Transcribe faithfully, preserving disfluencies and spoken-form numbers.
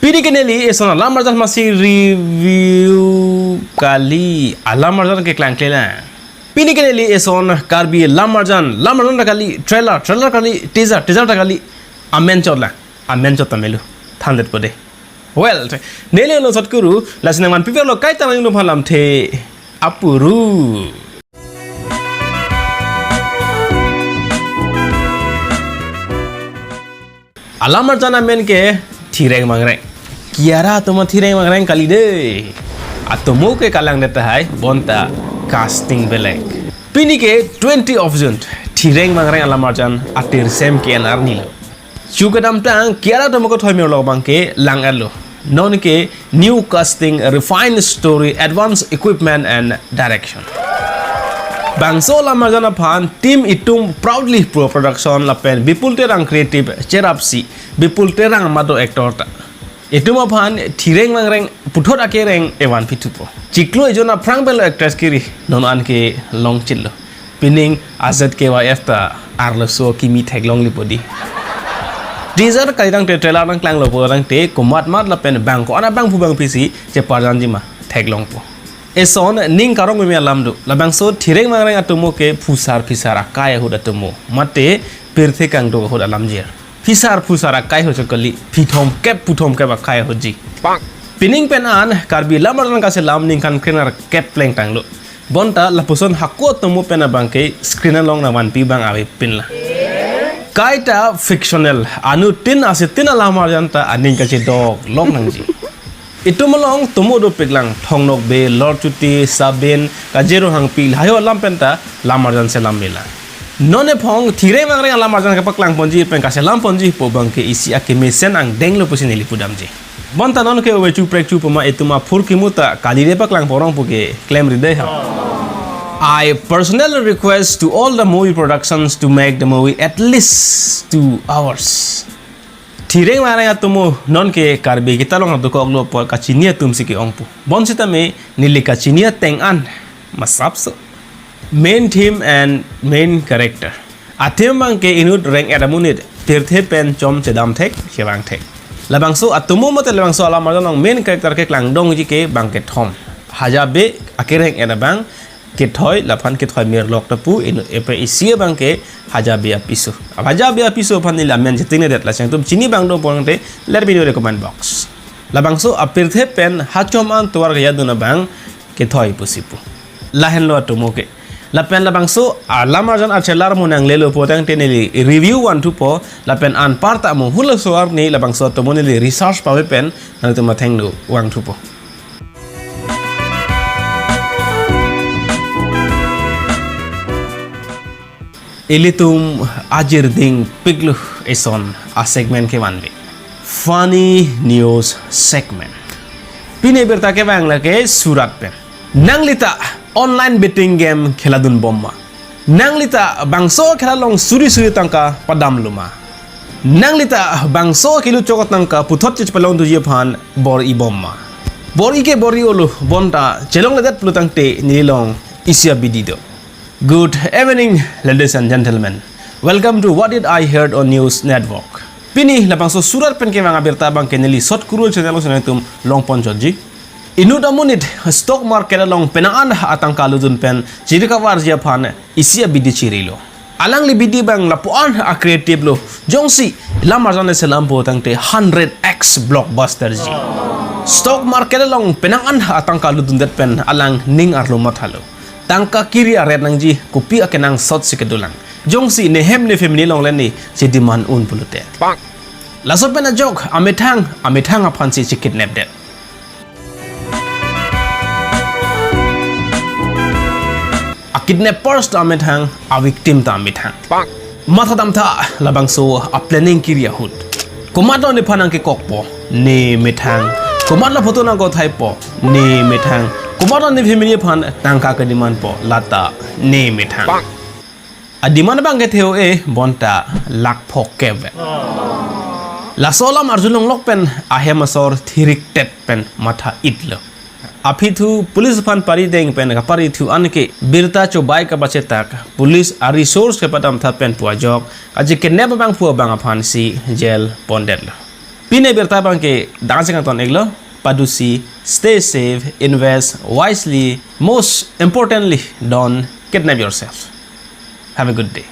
Pini ke neli eson alam arjan masi review kali, alam arjan ke klangklelang. Pini ke neli eson Karbi alam arjan, alam arjan ta kali, trailer, trailer kali, teaser, teaser ta kali, amen chotlang, amen chot ta melu, thandet po de. Well, neli lo sot kuru, lasi nangman piper lo kaita nangdum aphan lamthe apuru. Alam arjan amen ke Thireng Mangreng. Kiara atomo Thireng Mangreng kali de. Atomo ke kalangdet tahai bonta casting belek. Pini ke twenty of June, Thireng Mangreng alam arjan atirsem ke-en arni lo. Chu kedamtang kiara atomo kethoi merlok abang ke lang-etlo. Non ke new casting, refined story, advanced equipment and direction. Bangso alam arjan aphan Team Itum Proudly Pro Production lapen Bipul Terang Creative cherapsi, Bipul Terang mado actor ta. Itum aphan Thireng Mangreng puthot akereng evan pithupo. Chiklo ejon aphrang pelo actress kiri, non an ke longchitlo. Pining a Z K Y F ta arloso kimi theklonglepo di. Teaser kali tangte trailer nangklanglo po tangte komat mat lapen bang ko-an abangphu bangphisi cheparjanji ma theklongpo. Eson ning karong meme alam do. Labangso Thireng Mangreng atomo ke phusar phisar akai ahut atomo. Mate pirthe kangduk ahut alamjir. Phisar phusar akai ahut chot kali, phi thomkep phu thomkep akai ahutji. Pining pen an Karbi alam arjan kaselam ningkan krenerkep plengtanglo. Bonta lapuson hako atomo pen abang ke screen along nangvanpi abang avepinlang. Kaita fictional, anuttin asitin alam arjan ta aning kachedok lok nangji. Itum along tomo dopiklang, Thong Nokbe, Lorchuti, Sabin, Kajero Hangpi, lahai alam pen ta alam arjan selam melang. Non ephong Thireng Mangreng alam arjan kapaklang ponji pen kaselam ponji pu abang ke isi akemesen angdenglo pusi neli pudamji. Bonta non ke ove chu prek chu puma itum aphurkimo ta kalire paklang porong pu ke klemri dei ha. I personally request to all the movie productions to make the movie at least two hours. Thireng Mangreng atomo non ke Karbi kita along adokoklo apot kachini atumsi ke-ongpo. Bonsitame neli kachini ateng an masapso. Main theme and main character. A-theme abang ke inut reng-et amonit pirthe pen chom chedam thek, chevang thek. Labangso atomo mate labangso alam arjan along main character keklangdungji ke bang kethom. Haja be akereng-et abang kethoi, laphan kethoi merlok ta pu, inut epe isi abang ke Haja Be Apiso. Haja Be Apiso aphan neli amen chetingnedet, lason itum chini abang do porong te let me know in the comment box. Labangso apirthe pen hachom an tovar kejadun abang kethoi pusi pu. Lahenlo atomo ke. Lapen labangso alam arjan a-trailer mo nanglelo po tangte neli review vanthupo, lapen anparta mo halaso arni labangso atomo neli research pave pen nangtum athengno vangthupo. Ilitum ajirding piklo eson a-segment kevanve. Funny news segment. Pini abirta kevang lake Surat pen. Nangli ta online betting game kheladunbom ma? Nangli ta bangso khela along suri suri tangka padamlo ma? Nangli ta bangso kelu chokot tangka puthot chepalongdunji aphan bor-ibom ma? Bor-i ke bor-i-olo, bonta chelongledet pulo tangte neli along isi abidi do. Good evening, ladies and gentlemen. Welcome to What Did I Heard on News Network. Pini labangso Surat pen kevang abirta abang ke neli Sot Kurul channel along si nangtum longponchotji. Inut amonit stock market along penang an atangka lutdun pen chiri kavarji aphan isi abidi chirilo. Alangli bidi abang lapu-an a-creative lo. Jongsi alam arjan le selam po tangte hundred X blockbuster ji. Stock market along penang an atangka lutdundet pen alang ning arlo mathalo. Tangka kiri a-rate nangji, kopi akenangsot si kedolang. Jongsi ne hem ne family along le ne chedemand un pulote. Laso pen ajok amethang, amethang aphansi chekidnapdet. A-kidnappers ta amethang, a-victim ta amethang. Mathadamtha labangso a-planning kiri ahut. Komat nephan nangkekokpo, ne methang. Komat la photo nangkothaipo, ne methang. Komat ne family aphan tangka kedemandpo, lata ne methang. A-demand abang ke theo e, bonta lakh phokep. Laso alam arjulonglok pen ahem asor thiriktet pen matha-itlo. Aphi thu police aphan parideng pen kapari thu an ke birta chobai kapachetak police a-resource kepadamtha pen pu ajok, kaji kidnap abangphu abang aphansi jail pondetlo. Pini abirta abangke dang si kangton-iklo. Padusi, stay safe, invest wisely, most importantly, don't kidnap yourself. Have a good day.